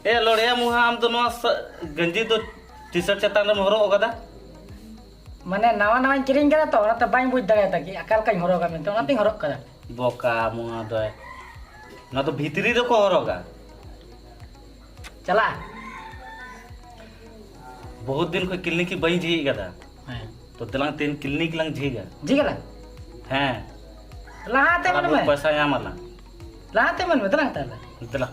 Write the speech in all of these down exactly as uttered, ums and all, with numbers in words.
ᱮ ᱞᱚᱲᱮᱭᱟ ᱢᱩᱦᱟ, ᱟᱢ ᱫᱚ ᱱᱚᱣᱟ ᱥᱟ-, ᱜᱮᱧᱡᱤ ᱫᱚ ᱴᱤ-ᱥᱟᱨᱴ ᱪᱮᱛᱟᱱ ᱨᱮᱢ ᱦᱚᱨᱚᱜ ᱟᱠᱟᱫᱟ? ᱢᱟᱱᱮ ᱱᱟᱣᱟ ᱱᱟᱣᱟᱧ ᱠᱤᱨᱤᱧ ᱠᱟᱫᱟ ᱛᱚ, ᱚᱱᱟᱛᱮ ᱵᱟᱹᱧ ᱵᱩᱡᱽ ᱫᱟᱲᱮᱭᱟᱫᱟ ᱠᱤ ᱚᱠᱟ ᱞᱮᱠᱟᱧ ᱦᱚᱨᱚᱜᱟ ᱢᱮᱱᱛᱮ, ᱚᱱᱟᱛᱮᱧ ᱦᱚᱨᱚᱜ ᱠᱟᱫᱟ᱾ ᱵᱚᱠᱟ ᱢᱩᱦᱟ ᱫᱚᱭ, ᱱᱚᱣᱟ ᱫᱚ ᱵᱷᱤᱛᱨᱤ ᱨᱮᱠᱚ ᱦᱚᱨᱚᱜᱟ᱾ ᱪᱟᱞᱟᱜ᱾ ᱵᱚᱦᱩᱛ ᱫᱤᱱ ᱠᱷᱚᱱ ᱠᱞᱤᱱᱤᱠ ᱵᱟᱹᱧ ᱡᱷᱤᱡ ᱠᱟᱫᱟ᱾ ᱦᱮᱸ᱾ ᱛᱚ ᱫᱮᱞᱟᱝ ᱛᱮᱦᱮᱧ ᱠᱞᱤᱱᱤᱠ ᱞᱟᱝ ᱡᱷᱤᱡᱟ᱾ ᱡᱷᱤᱡ ᱟᱞᱟᱝ? ᱦᱮᱸ᱾ ᱞᱟᱦᱟᱛᱮ ᱛᱷᱚᱲᱟ ᱢᱮᱱ ᱵᱚᱦᱩᱛ ᱢᱮ᱾ ᱯᱚᱭᱥᱟ ᱧᱟᱢ ᱟᱞᱟᱝ᱾ ᱞᱟᱦᱟᱛᱮ ᱢᱮᱱ ᱢᱮ, ᱫᱮᱞᱟᱝ ᱛᱟᱦᱞᱮ᱾ ᱫᱮᱞᱟ᱾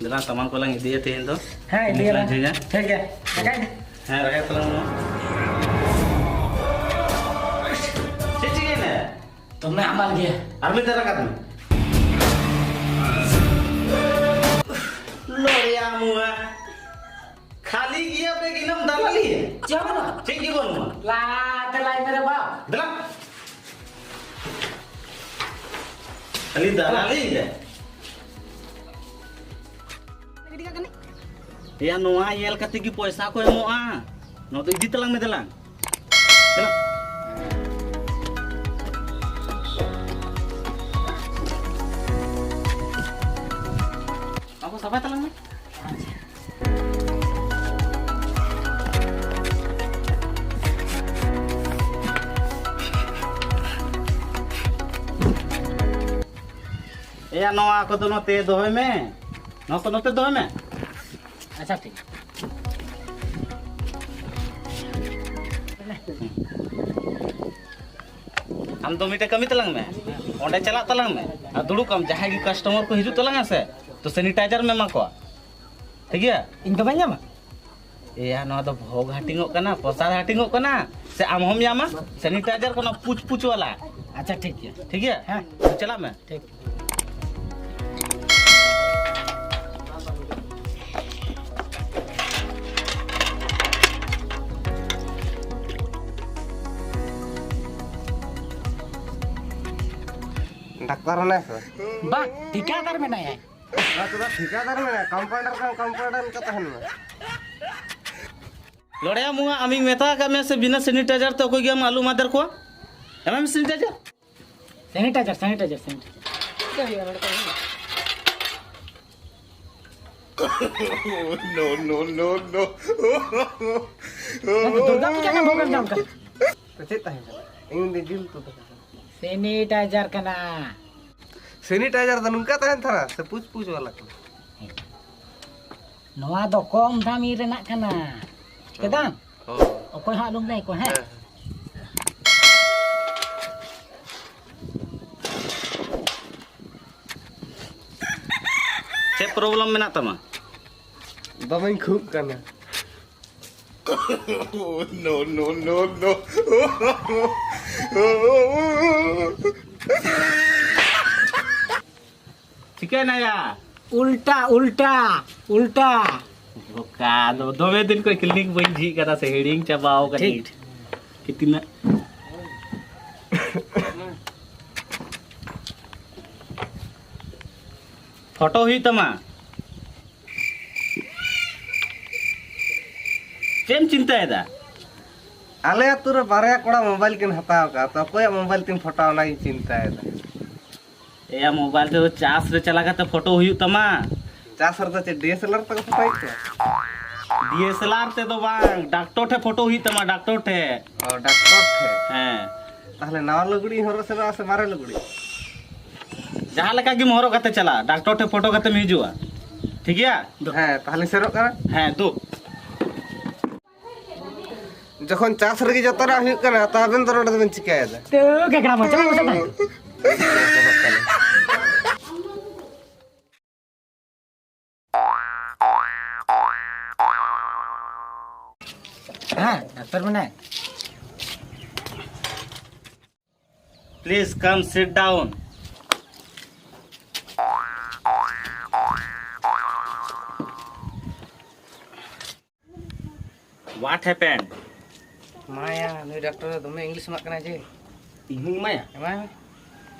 ᱫᱮᱞᱟ, ᱥᱟᱢᱟᱱ ᱠᱚᱞᱟᱝ ᱤᱫᱤᱭᱟ ᱛᱮᱦᱮᱧ ᱫᱚ᱾ ᱦᱮᱸ, ᱤᱫᱤᱭᱟᱞᱟᱝ᱾ ᱡᱷᱤᱡᱟ᱾ ᱴᱷᱤᱠ ᱜᱮᱭᱟ᱾ ᱨᱟᱠᱟᱵ ᱢᱮ᱾ ᱦᱮᱸ, ᱨᱟᱠᱟᱵ ᱛᱟᱞᱟᱝ ᱢᱮ᱾ ᱪᱮᱫ ᱪᱤᱠᱟᱹᱭᱮᱱᱟ? ᱫᱚᱢᱮ ᱦᱟᱢᱟᱞ ᱜᱮᱭᱟ᱾ ᱟᱨ ᱢᱤᱫ ᱫᱷᱟᱣ ᱨᱟᱠᱟᱵ ᱢᱮ᱾ ᱞᱚᱲᱭᱟ ᱢᱩᱣᱟ᱾ ᱠᱷᱟᱹᱞᱤ ᱜᱮᱭᱟ ᱵᱮᱜᱽ, ᱤᱱᱟᱹᱢ ᱫᱟᱞᱟᱞᱤᱭᱟ? ᱪᱮᱫ ᱦᱚᱸ ᱵᱟᱹᱱᱩᱜᱼᱟ᱾ ᱪᱮᱫ ᱜᱮ ᱵᱟᱹᱱᱩᱜᱼᱟ? ᱞᱟ, ᱫᱮᱞᱟᱭ ᱢᱮ ᱨᱮ ᱵᱟᱯ᱾ ᱫᱮᱞᱟ᱾ ᱠᱷᱟᱹᱞᱤ ᱫᱟᱞᱟᱞᱤ ᱜᱮ᱾ ᱜᱤᱰᱤ ᱠᱟᱜ ᱠᱟᱹᱱᱟᱹᱧ᱾ ᱮᱭᱟ, ᱱᱚᱣᱟ ᱧᱮᱞ ᱠᱟᱛᱮ ᱜᱮ ᱯᱚᱭᱥᱟ ᱠᱚ ᱮᱢᱚᱜᱼᱟ? ᱱᱚᱣᱟ ᱫᱚ ᱤᱫᱤ ᱛᱟᱞᱟᱝ ᱢᱮ ᱫᱮᱞᱟ᱾ ᱫᱮᱞᱟ᱾ ᱱᱚᱣᱟ ᱠᱚ ᱥᱟᱯᱷᱟᱭ ᱛᱟᱞᱟᱝ ᱢᱮ᱾ ᱮᱭᱟ, ᱱᱚᱣᱟ ᱠᱚᱫᱚ ᱱᱚᱛᱮ ᱫᱚᱦᱚᱭ ᱢᱮ, ᱱᱚᱣᱟ ᱠᱚ ᱱᱚᱛᱮ ᱫᱚᱦᱚᱭ ᱢᱮ᱾ ᱟᱪᱪᱷᱟ, ᱴᱷᱤᱠ᱾ ᱟᱢ ᱫᱚ ᱢᱤᱫᱴᱮᱡ ᱠᱟᱹᱢᱤ ᱛᱟᱞᱟᱝ ᱢᱮ, ᱚᱸᱰᱮ ᱪᱟᱞᱟᱜ ᱛᱟᱞᱟᱝ ᱢᱮ ᱟᱨ ᱫᱩᱲᱩᱵ ᱠᱚᱜ ᱟᱢ᱾ ᱡᱟᱦᱟᱸᱭ ᱜᱮ ᱠᱟᱥᱴᱚᱢᱟᱨ ᱠᱚ ᱦᱤᱡᱩᱜ ᱛᱟᱞᱟᱝᱟ ᱥᱮ, ᱛᱚ ᱥᱮᱱᱤᱴᱟᱭᱡᱟᱨ ᱮᱢ ᱮᱢᱟ ᱠᱚᱣᱟ, ᱴᱷᱤᱠ ᱜᱮᱭᱟ? ᱤᱧ ᱫᱚ ᱵᱟᱹᱧ ᱧᱟᱢᱟ? ᱮᱭᱟ, ᱱᱚᱣᱟ ᱫᱚ ᱵᱷᱳᱜᱽ ᱦᱟᱹᱴᱤᱧᱚᱜ ᱠᱟᱱᱟ, ᱯᱨᱚᱥᱟᱫ ᱦᱟᱹᱴᱤᱧᱚᱜ ᱠᱟᱱᱟ, ᱥᱮ ᱟᱢ ᱦᱚᱢ ᱧᱟᱢᱟ ᱥᱮᱱᱤᱴᱟᱭᱡᱟᱨ ᱠᱚ, ᱚᱱᱟ ᱯᱩᱪ ᱯᱩᱪ ᱣᱟᱞᱟ? ᱟᱪᱪᱷᱟ, ᱴᱷᱤᱠ ᱜᱮᱭᱟ᱾ ᱴᱷᱤᱠ ᱜᱮᱭᱟ? ᱦᱮᱸ᱾ ᱪᱟᱞᱟᱜ ᱢᱮ᱾ ᱴᱷᱤᱠ᱾ ᱰᱟᱠᱛᱟᱨ ᱢᱮᱱᱟᱭᱟ ᱥᱮ? ᱵᱟᱝ, ᱴᱷᱤᱠᱟᱹᱫᱟᱨ ᱢᱮᱱᱟᱭᱟ᱾ ᱱᱚᱣᱟ ᱠᱚᱫᱚ ᱴᱷᱤᱠᱟᱹᱫᱟᱨ ᱢᱮᱱᱟᱭᱟ, ᱠᱚᱢᱯᱟᱣᱩᱱᱰᱟᱨ ᱠᱷᱟᱱ ᱠᱚᱢᱯᱟᱣᱩᱱᱰᱟᱨ ᱞᱮᱠᱟ ᱛᱟᱦᱮᱱ ᱢᱮ᱾ ᱞᱚᱲᱮᱭᱟ ᱢᱩᱣᱟ, ᱟᱢᱤᱧ ᱢᱮᱛᱟ ᱟᱠᱟᱫ ᱢᱮᱭᱟ ᱥᱮ, ᱵᱤᱱᱟᱹ ᱥᱮᱱᱤᱴᱟᱭᱡᱟᱨ ᱛᱮ ᱚᱠᱚᱭ ᱜᱮ ᱟᱢ ᱟᱞᱚᱢ ᱟᱫᱮᱨ ᱠᱚᱣᱟ? ᱮᱢᱟᱭ ᱢᱮ ᱥᱮᱱᱤᱴᱟᱭᱡᱟᱨ᱾ Sanitiser, sanitiser, sanitiser. ᱪᱮᱫ ᱦᱩᱭᱩᱜᱼᱟ ᱱᱚᱰᱮ ᱠᱷᱚᱱ? No, no, no, no. Durga Puja ᱨᱮᱱᱟᱜ ᱵᱷᱳᱜ ᱮᱢ ᱡᱚᱢ ᱠᱟᱫᱟ? ᱛᱚ ᱪᱮᱫ ᱛᱟᱦᱮᱸ ᱠᱟᱱᱟ? ᱤᱧ ᱫᱚ ᱡᱤᱞ ᱩᱛᱩ ᱛᱟᱦᱮᱸ ᱠᱟᱱᱟ᱾ ᱥᱮᱱᱤᱴᱟᱭᱡᱟᱨ ᱠᱟᱱᱟ᱾ ᱥᱮᱱᱤᱴᱟᱭᱡᱟᱨ ᱫᱚ ᱱᱚᱝᱠᱟ ᱛᱟᱦᱮᱱ ᱛᱟᱦᱮᱱᱟ ᱥᱮ ᱯᱩᱪ ᱯᱩᱪ ᱣᱟᱞᱟ ᱠᱟᱱᱟ? ᱱᱚᱣᱟ ᱫᱚ ᱠᱚᱢ ᱫᱟᱢᱤ ᱨᱮᱱᱟᱜ ᱠᱟᱱᱟ᱾ ᱪᱮᱫᱟᱜ? ᱚ᱾ ᱚᱠᱚᱭ ᱦᱚᱸ ᱟᱞᱚᱢ ᱞᱟᱹᱭ ᱟᱠᱚᱣᱟ, ᱦᱮᱸ? ᱦᱮᱸ᱾ ᱪᱮᱫ problem ᱢᱮᱱᱟᱜ ᱛᱟᱢᱟ? ᱫᱚᱢᱮᱧ ᱠᱷᱩᱜ ᱠᱟᱱᱟ᱾ No, no, no, no. ᱪᱤᱠᱟᱹᱭᱱᱟᱭᱟ? ᱩᱞᱴᱟ, ᱩᱞᱴᱟ, ᱩᱞᱴᱟ᱾ ᱵᱚᱠᱟ ᱫᱚ, ᱫᱚᱢᱮ ᱫᱤᱱ ᱠᱷᱚᱱ clinic ᱵᱟᱹᱧ ᱡᱷᱤᱡ ᱠᱟᱫᱟ ᱥᱮ, ᱦᱤᱲᱤᱧ ᱪᱟᱵᱟᱣ ᱠᱟᱹᱫᱟᱹᱧ᱾ ᱴᱷᱤᱠ᱾ ᱠᱤ ᱛᱤᱱᱟᱹᱜ? ᱯᱷᱳᱴᱳ ᱦᱩᱭᱩᱜ ᱛᱟᱢᱟ᱾ ᱪᱮᱫ ᱮᱢ ᱪᱤᱱᱛᱟᱹᱭᱮᱫᱟ? ᱟᱞᱮ ᱟᱹᱛᱩ ᱨᱮ ᱵᱟᱨᱭᱟ ᱠᱚᱲᱟ mobile ᱠᱤᱱ ᱦᱟᱛᱟᱣ ᱟᱠᱟᱫ, ᱛᱚ ᱚᱠᱚᱭᱟᱜ mobile ᱛᱤᱧ ᱯᱷᱳᱴᱳ, ᱚᱱᱟᱜᱤᱧ ᱪᱤᱱᱛᱟᱹᱭᱮᱫᱟ᱾ ᱮᱭᱟ, mobile ᱛᱮᱫᱚ ᱪᱟᱥ ᱨᱮ ᱪᱟᱞᱟᱣ ᱠᱟᱛᱮ ᱯᱷᱳᱴᱳ ᱦᱩᱭᱩᱜ ᱛᱟᱢᱟ᱾ ᱪᱟᱥ ᱨᱮᱫᱚ ᱪᱮᱫ DSLR ᱛᱮᱠᱚ ᱯᱷᱳᱴᱳᱭᱮᱫ ᱠᱚᱣᱟ? DSLR ᱛᱮᱫᱚ ᱵᱟᱝ, ᱰᱟᱠᱴᱚᱨ ᱴᱷᱮᱱ ᱯᱷᱳᱴᱳ ᱦᱩᱭᱩᱜ ᱛᱟᱢᱟ, ᱰᱟᱠᱴᱚᱨ ᱴᱷᱮᱱ᱾ ᱚ, ᱰᱟᱠᱴᱚᱨ ᱴᱷᱮᱱ᱾ ᱦᱮᱸ᱾ ᱛᱟᱦᱞᱮ ᱱᱟᱣᱟ ᱞᱩᱜᱽᱲᱤ ᱦᱚᱨᱚᱜ ᱥᱮᱱᱚᱜᱼᱟ ᱥᱮ ᱢᱟᱨᱮ ᱞᱩᱜᱽᱲᱤ? ᱡᱟᱦᱟᱸ ᱞᱮᱠᱟ ᱜᱮᱢ ᱦᱚᱨᱚᱜ ᱠᱟᱛᱮ ᱪᱟᱞᱟᱜ, ᱰᱟᱠᱴᱚᱨ ᱴᱷᱮᱱ ᱯᱷᱳᱴᱳ ᱠᱟᱛᱮᱢ ᱦᱤᱡᱩᱜᱼᱟ᱾ ᱴᱷᱤᱠ ᱜᱮᱭᱟ? ᱦᱮᱸ, ᱛᱟᱦᱞᱮ ᱥᱮᱱᱚᱜ ᱠᱟᱱᱟ᱾ ᱦᱮᱸ, ᱫᱩ᱾ ᱡᱚᱠᱷᱚᱱ ᱪᱟᱥ ᱨᱮᱜᱮ ᱡᱚᱛᱚᱱᱟᱜ ᱦᱩᱭᱩᱜ ᱠᱟᱱᱟ, ᱛᱚ ᱟᱵᱮᱱ ᱫᱚ ᱱᱚᱰᱮ ᱫᱚᱵᱮᱱ ᱪᱤᱠᱟᱹᱭᱮᱫᱟ? ᱛᱚ, ᱜᱷᱟᱜᱽᱨᱟ ᱢᱟ, ᱪᱟᱞᱟᱜ ᱢᱮᱥᱮ ᱵᱟᱝ? ᱦᱮᱸ, ᱰᱟᱠᱛᱟᱨ ᱢᱮᱱᱟᱭ᱾ Please come sit down. What happened? ᱢᱟᱭᱟ, ᱱᱩᱭ ᱰᱟᱠᱛᱟᱨ ᱫᱚ ᱫᱚᱢᱮ English ᱮᱢᱟᱜ ᱠᱟᱱᱟᱭ ᱡᱮ᱾ ᱤᱧ ᱦᱚᱸᱧ ᱮᱢᱟᱭᱟ? ᱮᱢᱟᱭ ᱢᱮ᱾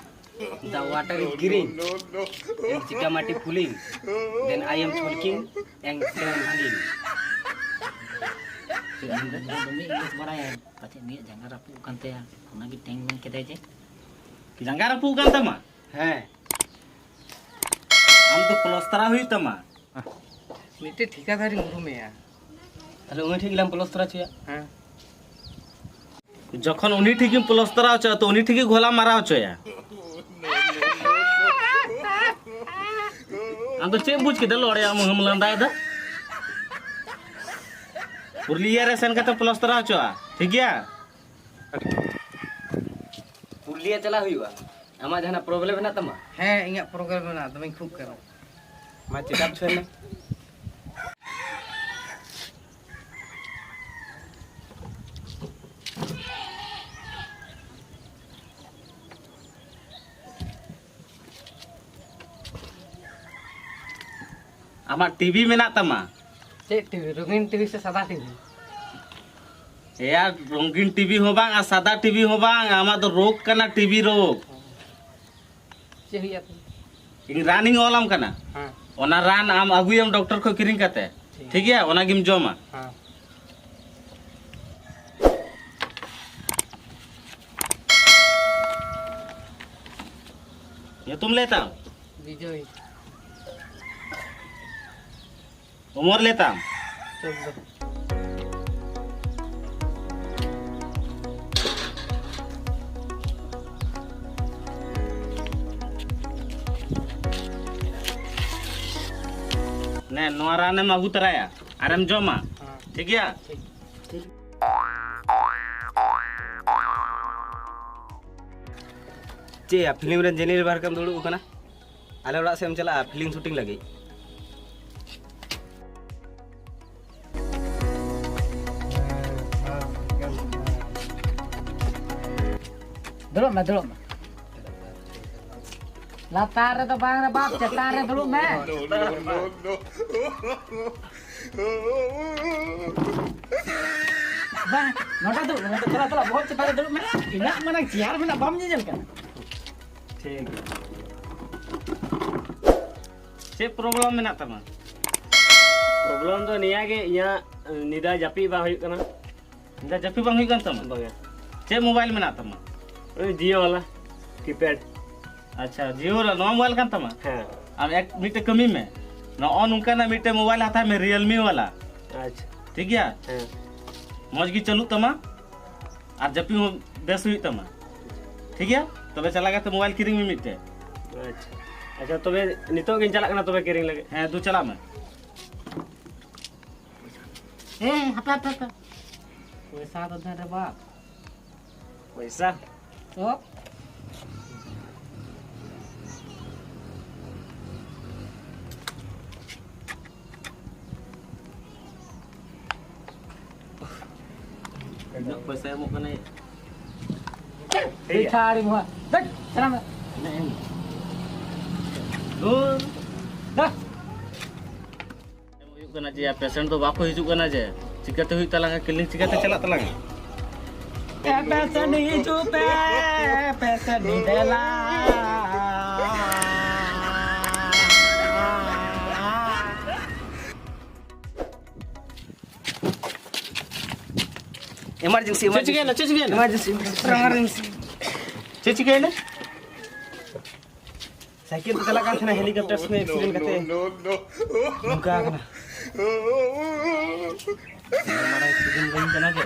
The water is green and ᱪᱤᱠᱟᱢᱟᱴᱤ pulling, then I am talking and then running. ᱪᱮᱫ ᱮᱢ ᱢᱮᱱᱫᱟ? ᱫᱚᱢᱮ English ᱵᱟᱲᱟᱭᱟ, ᱯᱟᱪᱮᱫ ᱱᱩᱭᱟᱜ ᱡᱟᱸᱜᱟ ᱨᱟᱹᱯᱩᱫ ᱟᱠᱟᱱ ᱛᱟᱭᱟ, ᱚᱱᱟᱜᱮ ᱴᱮᱝ ᱢᱮᱱ ᱠᱮᱫᱟᱭ ᱡᱮ᱾ ᱡᱟᱸᱜᱟ ᱨᱟᱹᱯᱩᱫ ᱟᱠᱟᱱ ᱛᱟᱢᱟ? ᱦᱮᱸ᱾ ᱟᱢ ᱫᱚ ᱯᱞᱚᱥᱴᱟᱨ ᱦᱩᱭᱩᱜ ᱛᱟᱢᱟ᱾ ᱢᱤᱫᱴᱮᱡ ᱴᱷᱤᱠᱟᱹᱫᱟᱨᱤᱧ ᱩᱨᱩᱢᱮᱭᱟ᱾ ᱛᱟᱦᱞᱮ ᱩᱱᱤ ᱴᱷᱮᱡ ᱜᱮᱞᱟᱝ ᱯᱞᱚᱥᱛᱚᱨᱟ ᱦᱚᱪᱚᱭᱟ᱾ ᱦᱮᱸ᱾ ᱡᱚᱠᱷᱚᱱ ᱩᱱᱤ ᱴᱷᱮᱡ ᱜᱮᱢ ᱯᱞᱚᱥᱛᱚᱨᱟ ᱦᱚᱪᱚᱭᱟ, ᱛᱚ ᱩᱱᱤ ᱴᱷᱮᱡ ᱜᱮ ᱜᱷᱚᱞᱟ ᱢᱟᱨᱟᱣ ᱦᱚᱪᱚᱭᱟ᱾ ᱟᱢ ᱫᱚ ᱪᱮᱫ ᱮᱢ ᱵᱩᱡᱽ ᱠᱮᱫᱟ? ᱞᱚᱲᱮ ᱟᱢ ᱦᱚᱸᱢ ᱞᱟᱸᱫᱟᱭᱮᱫᱟ᱾ ᱯᱩᱨᱩᱞᱤᱭᱟᱹ ᱨᱮ ᱥᱮᱱ ᱠᱟᱛᱮ ᱯᱞᱚᱥᱛᱚᱨᱟ ᱦᱚᱪᱚᱜᱼᱟ, ᱴᱷᱤᱠ ᱜᱮᱭᱟ? ᱯᱩᱨᱩᱞᱤᱭᱟᱹ ᱪᱟᱞᱟᱜ ᱦᱩᱭᱩᱜᱼᱟ᱾ ᱟᱢᱟᱜ ᱡᱟᱦᱟᱱᱟᱜ ᱯᱨᱚᱵᱞᱮᱢ ᱢᱮᱱᱟᱜ ᱛᱟᱢᱟ? ᱦᱮᱸ, ᱤᱧᱟᱹᱜ ᱯᱨᱚᱵᱞᱮᱢ ᱢᱮᱱᱟᱜᱼᱟ, ᱫᱚᱢᱮᱧ ᱠᱷᱩᱜ ᱠᱟᱱᱟ᱾ ᱢᱟ ᱪᱮᱠᱟᱯ ᱦᱚᱪᱚᱭ ᱢᱮ᱾ ᱟᱢᱟᱜ ᱴᱤᱵᱷᱤ ᱢᱮᱱᱟᱜ ᱛᱟᱢᱟ᱾ ᱪᱮᱫ ᱴᱤᱵᱷᱤ? ᱨᱚᱝᱜᱤᱱ ᱴᱤᱵᱷᱤ ᱥᱮ ᱥᱟᱫᱟ ᱴᱤᱵᱷᱤ? ᱮᱭᱟ, ᱨᱚᱝᱜᱤᱱ ᱴᱤᱵᱷᱤ ᱦᱚᱸ ᱵᱟᱝ ᱟᱨ ᱥᱟᱫᱟ ᱴᱤᱵᱷᱤ ᱦᱚᱸ ᱵᱟᱝ, ᱟᱢᱟᱜ ᱫᱚ ᱨᱳᱜᱽ ᱠᱟᱱᱟ, ᱴᱤᱵᱷᱤ ᱨᱳᱜᱽ᱾ ᱪᱮᱫ ᱦᱩᱭᱩᱜᱼᱟ? ᱤᱧ ᱨᱟᱱᱤᱧ ᱚᱞᱟᱢ ᱠᱟᱱᱟ᱾ ᱦᱮᱸ᱾ ᱚᱱᱟ ᱨᱟᱱ ᱟᱢ ᱟᱹᱜᱩᱭᱟᱢ ᱰᱚᱠᱴᱚᱨ ᱠᱷᱚᱱ ᱠᱤᱨᱤᱧ ᱠᱟᱛᱮ᱾ ᱴᱷᱤᱠ᱾ ᱴᱷᱤᱠ ᱜᱮᱭᱟ? ᱚᱱᱟ ᱜᱮᱢ ᱡᱚᱢᱟ᱾ ᱦᱮᱸ᱾ ᱧᱩᱛᱩᱢ ᱞᱟᱹᱭ ᱛᱟᱢ? ᱵᱤᱡᱚᱭ᱾ ᱩᱢᱚᱨ ᱞᱟᱹᱭ ᱛᱟᱢ? ᱪᱳᱫᱫᱳ᱾ ᱱᱮ, ᱱᱚᱣᱟ ᱨᱟᱱᱮᱢ ᱟᱹᱜᱩ ᱛᱚᱨᱟᱭᱟ ᱟᱨᱮᱢ ᱡᱚᱢᱟ᱾ ᱦᱮᱸ᱾ ᱴᱷᱤᱠ ᱜᱮᱭᱟ? ᱴᱷᱤᱠ᱾ ᱪᱮᱫ ᱭᱟ, ᱯᱷᱤᱞᱢ ᱨᱮ ᱡᱮᱱᱤ ᱞᱮᱵᱟᱨ ᱞᱮᱠᱟᱢ ᱫᱩᱲᱩᱵ ᱟᱠᱟᱱᱟ? ᱟᱞᱮ ᱚᱲᱟᱜ ᱥᱮᱫ ᱮᱢ ᱪᱟᱞᱟᱜᱼᱟ ᱯᱷᱤᱞᱢ ᱥᱩᱴᱤᱝ ᱞᱟᱹᱜᱤᱫ᱾ ᱫᱩᱲᱩᱵ ᱢᱮ, ᱫᱩᱲᱩᱵ ᱢᱮ᱾ ᱞᱟᱛᱟᱨ ᱨᱮᱫᱚ ᱵᱟᱝ ᱨᱮ ᱵᱟᱯ, ᱪᱮᱛᱟᱱ ᱨᱮ ᱫᱩᱲᱩᱵ ᱢᱮ᱾ ᱵᱟᱝ, ᱱᱚᱰᱮ ᱫᱩᱲᱩᱵ ᱢᱮ, ᱱᱚᱰᱮ ᱛᱷᱚᱲᱟ, ᱛᱷᱚᱲᱟ ᱵᱚᱦᱚᱜ ᱪᱮᱛᱟᱱ ᱨᱮ ᱫᱩᱲᱩᱵ ᱢᱮ᱾ ᱤᱱᱟᱹᱜ ᱢᱟᱨᱟᱝ ᱪᱮᱭᱟᱨ ᱢᱮᱱᱟᱜ, ᱵᱟᱢ ᱧᱮᱧᱮᱞ ᱠᱟᱱᱟ? ᱴᱷᱤᱠ ᱜᱮᱭᱟ᱾ ᱪᱮᱫ ᱯᱨᱚᱵᱞᱮᱢ ᱢᱮᱱᱟᱜ ᱛᱟᱢᱟ? ᱯᱨᱚᱵᱞᱮᱢ ᱫᱚ ᱱᱤᱭᱟᱹ ᱜᱮ, ᱤᱧᱟᱹᱜ ᱧᱤᱫᱟᱹ ᱡᱟᱹᱯᱤᱫ ᱵᱟᱝ ᱦᱩᱭᱩᱜ ᱠᱟᱱᱟ᱾ ᱧᱤᱫᱟᱹ ᱡᱟᱹᱯᱤᱫ ᱵᱟᱝ ᱦᱩᱭᱩᱜ ᱠᱟᱱ ᱛᱟᱢᱟ? ᱵᱟᱝᱟ᱾ ᱪᱮᱫ ᱢᱳᱵᱟᱭᱤᱞ ᱢᱮᱱᱟᱜ ᱛᱟᱢᱟ? ᱳᱭ ᱡᱤᱭᱳ ᱵᱟᱞᱟ, ᱠᱤᱯᱮᱰ᱾ ᱟᱪᱪᱷᱟ, ᱡᱤᱭᱳ ᱨᱮ ᱱᱚᱣᱟ ᱢᱳᱵᱟᱭᱤᱞ ᱠᱟᱱ ᱛᱟᱢᱟ? ᱦᱮᱸ᱾ ᱟᱢ ᱮᱠ, ᱢᱤᱫᱴᱮᱡ ᱠᱟᱹᱢᱤ ᱢᱮ, ᱱᱚᱜᱼᱚ ᱱᱚᱝᱠᱟᱱᱟᱜ ᱢᱤᱫᱴᱮᱱ ᱢᱳᱵᱟᱭᱤᱞ ᱦᱟᱛᱟᱣ ᱢᱮ, Realme ᱵᱟᱞᱟ᱾ ᱟᱪᱪᱷᱟ᱾ ᱴᱷᱤᱠ ᱜᱮᱭᱟ? ᱦᱮᱸ᱾ ᱢᱚᱡᱽ ᱜᱮ ᱪᱟᱹᱞᱩᱜ ᱛᱟᱢᱟ ᱟᱨ ᱡᱟᱹᱯᱤᱫ ᱦᱚᱸ ᱵᱮᱥ ᱦᱩᱭᱩᱜ ᱛᱟᱢᱟ᱾ ᱴᱷᱤᱠ ᱜᱮᱭᱟ? ᱛᱚᱵᱮ ᱪᱟᱞᱟᱣ ᱠᱟᱛᱮ ᱢᱳᱵᱟᱭᱤᱞ ᱠᱤᱨᱤᱧ ᱢᱮ ᱢᱤᱫᱴᱮᱱ᱾ ᱟᱪᱪᱷᱟ᱾ ᱟᱪᱪᱷᱟ, ᱛᱚᱵᱮ ᱱᱤᱛᱚᱜ ᱜᱤᱧ ᱪᱟᱞᱟᱜ ᱠᱟᱱᱟ ᱛᱚᱵᱮ ᱠᱤᱨᱤᱧ ᱞᱟᱹᱜᱤᱫ᱾ ᱦᱮᱸ, ᱫᱩ ᱪᱟᱞᱟᱜ ᱢᱮ᱾ ᱦᱮᱸ, ᱦᱟᱯᱮ, ᱦᱟᱯᱮ, ᱦᱟᱯᱮ᱾ ᱯᱚᱭᱥᱟ ᱫᱚ ᱫᱮᱱ ᱨᱮ ᱵᱟᱯ᱾ ᱯᱚᱭᱥᱟ? ᱛᱚ? ᱛᱤᱱᱟᱹᱜ ᱯᱚᱭᱥᱟ ᱮᱢᱚᱜ ᱠᱟᱱᱟᱭ? ᱴᱷᱤᱠ ᱜᱮᱭᱟ᱾ ᱵᱮᱴᱷᱟ ᱟᱹᱰᱤ ᱢᱚᱡᱟ᱾ ᱫᱮᱡ, ᱪᱟᱞᱟᱜ ᱢᱮ᱾ ᱛᱤᱱᱟᱹᱜ ᱮᱢ? ᱫᱷᱩᱨ᱾ ᱫᱟ᱾ ᱦᱩᱭᱩᱜ ᱠᱟᱱᱟ ᱡᱮ ᱯᱮᱥᱮᱱᱴ ᱫᱚ ᱵᱟᱠᱚ ᱦᱤᱡᱩᱜ ᱠᱟᱱᱟ ᱡᱮ, ᱪᱤᱠᱟᱹᱛᱮ ᱦᱩᱭᱩᱜ ᱛᱟᱞᱟᱝᱟ ᱠᱞᱤᱱᱤᱠ, ᱪᱤᱠᱟᱹᱛᱮ ᱪᱟᱞᱟᱜ ᱛᱟᱞᱟᱝᱟ? ᱮ ᱯᱮᱥᱮᱱᱴ ᱦᱤᱡᱩᱜ ᱯᱮ, ᱯᱮᱥᱮᱱᱴ ᱫᱮᱞᱟ᱾ ᱮᱢᱟᱨᱡᱮᱱᱥᱤ, ᱪᱮᱫ ᱪᱤᱠᱟᱹᱭᱮᱱᱟ? ᱪᱮᱫ ᱪᱤᱠᱟᱹᱭᱮᱱᱟ? Emergency, emergency. ᱪᱮᱫ ᱪᱤᱠᱟᱹᱭᱮᱱᱟ? ᱥᱟᱭᱠᱮᱞ ᱛᱮ ᱪᱟᱞᱟᱜ ᱠᱟᱱ ᱛᱟᱦᱮᱱᱟ, ᱦᱮᱞᱤᱠᱚᱯᱴᱟᱨ ᱥᱚᱸᱜᱮ ᱮᱠᱥᱤᱰᱮᱱᱴ ᱠᱟᱛᱮ ᱱᱚᱝᱠᱟ ᱟᱠᱟᱱᱟ᱾ ᱢᱟᱨᱟᱝ ᱮᱠᱥᱤᱰᱮᱱᱴ ᱦᱩᱭ ᱠᱟᱱᱟ ᱡᱮ᱾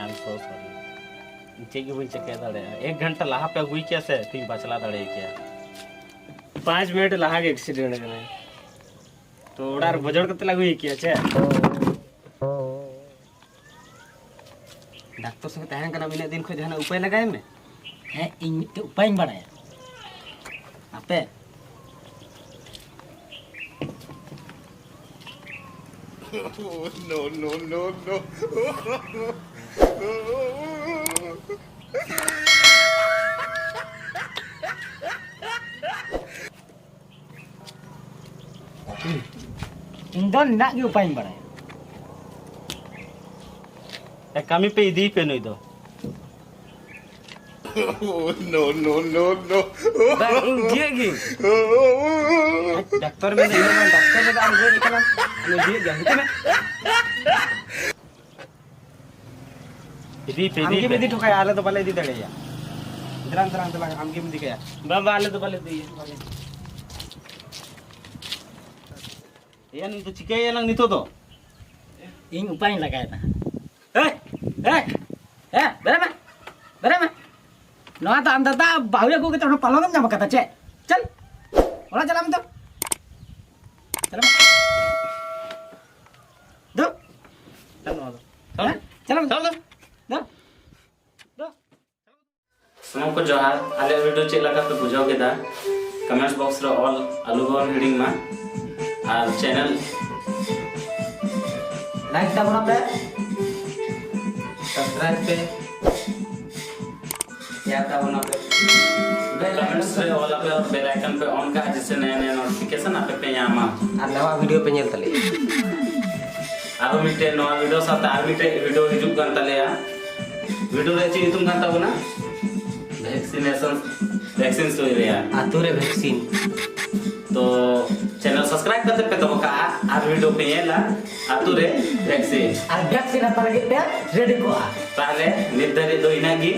I'm so sorry. ᱪᱮᱫ ᱜᱮ ᱵᱟᱹᱧ ᱪᱤᱠᱟᱹ ᱫᱟᱲᱮᱭᱟᱜᱼᱟ᱾ ᱮᱠ ᱜᱷᱚᱱᱴᱟ ᱞᱟᱦᱟ ᱯᱮ ᱟᱹᱜᱩᱭ ᱠᱮᱭᱟ ᱥᱮ, ᱛᱤᱧ ᱵᱟᱪᱞᱟᱣ ᱫᱟᱲᱮ ᱠᱮᱭᱟ᱾ ᱯᱟᱸᱪ ᱢᱤᱱᱤᱴ ᱞᱟᱦᱟ ᱜᱮ ᱮᱠᱥᱤᱰᱮᱱᱴ ᱠᱟᱱᱟᱭ᱾ ᱛᱚ ᱚᱲᱟᱜ ᱨᱮ ᱵᱚᱡᱚᱲ ᱠᱟᱛᱮ ᱞᱮ ᱟᱹᱜᱩᱭ ᱠᱮᱭᱟ ᱪᱮ? ᱰᱟᱠᱛᱚᱨ ᱥᱚᱸᱜᱮ ᱛᱟᱦᱮᱸ ᱠᱟᱱᱟ ᱤᱱᱟᱹᱜ ᱫᱤᱱ ᱠᱷᱚᱱ, ᱡᱟᱦᱟᱱᱟᱜ ᱩᱯᱟᱹᱭ ᱞᱟᱜᱟᱭ ᱢᱮ᱾ ᱦᱮᱸ, ᱤᱧ ᱢᱤᱫᱴᱮᱡ ᱩᱯᱟᱹᱭᱤᱧ ᱵᱟᱲᱟᱭᱟ᱾ ᱟᱯᱮ? No, no, no, no. ᱤᱧ ᱫᱚ ᱱᱤᱱᱟᱹᱜ ᱜᱮ ᱩᱯᱟᱹᱭᱤᱧ ᱵᱟᱲᱟᱭᱟ᱾ ᱮ, ᱠᱟᱹᱢᱤ ᱯᱮ, ᱤᱫᱤᱭ ᱯᱮ ᱱᱩᱭ ᱫᱚ᱾ Oh, no, no, no, no. ᱵᱟᱝ, ᱤᱧ ᱜᱮᱫ ᱜᱤᱧ᱾ ᱰᱟᱠᱛᱚᱨ ᱢᱮᱱᱫᱟ, ᱤᱧ ᱫᱚ ᱵᱟᱝ, ᱰᱟᱠᱛᱚᱨ ᱢᱮᱱᱫᱟ, ᱟᱢ ᱜᱮᱫ ᱠᱟᱱᱟᱢ᱾ ᱟᱢ ᱜᱮᱫ ᱜᱮᱭᱟᱢ, ᱦᱤᱡᱩᱜ ᱢᱮ᱾ ᱤᱫᱤ ᱯᱮ, ᱤᱫᱤ ᱟᱢᱜᱮᱢ ᱯᱮ᱾ ᱤᱫᱤ ᱦᱚᱴᱚ ᱠᱟᱭᱟ, ᱟᱞᱮ ᱫᱚ ᱵᱟᱞᱮ ᱤᱫᱤ ᱫᱟᱲᱮᱭᱟᱭᱟ᱾ ᱫᱮᱞᱟᱝ, ᱫᱮᱞᱟᱝ, ᱫᱮᱞᱟᱝ, ᱟᱢᱜᱮᱢ ᱤᱫᱤ ᱠᱟᱭᱟ᱾ ᱵᱟᱝ, ᱵᱟᱝ, ᱟᱞᱮ ᱫᱚ ᱵᱟᱞᱮ ᱤᱫᱤᱭᱟ, ᱵᱟᱞᱮ ᱤᱫᱤᱭᱟ᱾ ᱮᱭᱟ, ᱱᱩᱭ ᱫᱚ ᱪᱤᱠᱟᱹᱭᱮᱱᱟᱝ ᱱᱤᱛᱚᱜ ᱫᱚ? ᱤᱧ ᱩᱯᱟᱭᱤᱧ ᱞᱟᱜᱟᱭᱮᱫᱟ᱾ ᱮᱭ, ᱮᱭ, ᱮᱭ, ᱵᱮᱨᱮᱫ ᱢᱮ, ᱵᱮᱨᱮᱫ ᱢᱮ᱾ ᱱᱚᱣᱟ ᱫᱚ ᱟᱢ ᱫᱟᱫᱟ ᱵᱟᱹᱦᱩ ᱟᱹᱜᱩ ᱠᱟᱛᱮ ᱚᱱᱟ ᱯᱟᱞᱚᱝ ᱮᱢ ᱧᱟᱢ ᱠᱟᱫᱟ ᱪᱮᱫ? ᱪᱟᱞ, ᱚᱲᱟᱜ ᱪᱟᱞᱟᱜ ᱢᱮ ᱛᱚ᱾ ᱪᱟᱞᱟᱜ ᱢᱮ᱾ ᱫᱩ᱾ ᱪᱟᱞ ᱱᱚᱣᱟ ᱫᱚ᱾ ᱦᱮᱸ? ᱪᱟᱞᱟᱜ ᱢᱮ᱾ ᱪᱟᱞ ᱫᱚ᱾ ᱫᱩ᱾ ᱫᱩ᱾ ᱥᱟᱱᱟᱢ ᱠᱚ ᱡᱚᱦᱟᱨ᱾ ᱟᱞᱮ ᱵᱷᱤᱰᱤᱭᱳ ᱪᱮᱫ ᱞᱮᱠᱟ ᱯᱮ ᱵᱩᱡᱷᱟᱹᱣ ᱠᱮᱫᱟ? ᱠᱚᱢᱮᱱᱴᱥ ᱵᱚᱠᱥ ᱨᱮ ᱚᱞ ᱟᱞᱚ ᱵᱚᱱ ᱦᱤᱲᱤᱧ ᱢᱟ᱾ ᱟᱨ ᱪᱮᱱᱮᱞ ᱞᱟᱭᱤᱠ ᱛᱟᱵᱚᱱᱟ ᱯᱮ, ᱥᱟᱵᱥᱠᱨᱟᱭᱤᱵ ᱯᱮ, ᱥᱮᱭᱟᱨ ᱛᱟᱵᱚᱱᱟ ᱯᱮ᱾ ᱵᱮᱞ ᱟᱭᱠᱚᱱ ᱠᱚᱢᱮᱱᱴᱥ ᱨᱮ ᱚᱞ ᱟᱯᱮ, ᱵᱮᱞ ᱟᱭᱠᱚᱱ ᱯᱮ ᱚᱱ ᱠᱟᱜᱼᱟ, ᱡᱮᱥᱮ ᱱᱟᱭᱟ ᱱᱟᱭᱟ ᱱᱳᱴᱤᱯᱷᱤᱠᱮᱥᱚᱱ ᱟᱯᱮ ᱯᱮ ᱧᱟᱢᱟ᱾ ᱟᱨ ᱱᱟᱣᱟ ᱵᱷᱤᱰᱤᱭᱳ ᱯᱮ ᱧᱮᱞ ᱛᱟᱞᱮᱭᱟ᱾ ᱟᱨᱦᱚᱸ ᱢᱤᱫᱴᱮᱡ ᱱᱚᱣᱟ ᱵᱷᱤᱰᱤᱭᱳ ᱥᱟᱶᱛᱮ ᱟᱨ ᱢᱤᱫᱴᱮᱡ ᱵᱷᱤᱰᱤᱭᱳ ᱦᱤᱡᱩᱜ ᱠᱟᱱ ᱛᱟᱞᱮᱭᱟ᱾ ᱵᱷᱤᱰᱤᱭᱳ ᱨᱮ ᱪᱮᱫ ᱧᱩᱛᱩᱢ ᱠᱟᱱ ᱛᱟᱵᱚᱱᱟ? ᱵᱷᱮᱠᱥᱤᱱᱮᱥᱚᱱ, ᱵᱷᱮᱠᱥᱤᱱ ᱥᱩᱭ ᱨᱮᱭᱟᱜ᱾ ᱟᱛᱳ ᱨᱮ ᱵᱷᱮᱠᱥᱤᱱ᱾ ᱛᱚ ᱪᱮᱱᱮᱞ ᱥᱟᱵᱥᱠᱨᱟᱭᱤᱵ ᱠᱟᱛᱮ ᱯᱮ ᱫᱚᱦᱚ ᱠᱟᱜᱼᱟ ᱟᱨ ᱵᱷᱤᱰᱤᱭᱳ ᱯᱮ ᱧᱮᱞᱟ ᱟᱛᱳ ᱨᱮ ᱵᱷᱮᱠᱥᱤᱱ᱾ ᱟᱨ ᱵᱷᱮᱠᱥᱤᱱ ᱦᱟᱛᱟᱣ ᱞᱟᱹᱜᱤᱫ ᱯᱮ ᱨᱮᱰᱤ ᱠᱚᱜᱼᱟ᱾ ᱛᱟᱦᱞᱮ ᱱᱤᱛ ᱫᱷᱟᱹᱵᱤᱡ ᱫᱚ ᱤᱱᱟᱹᱜ ᱜᱮ᱾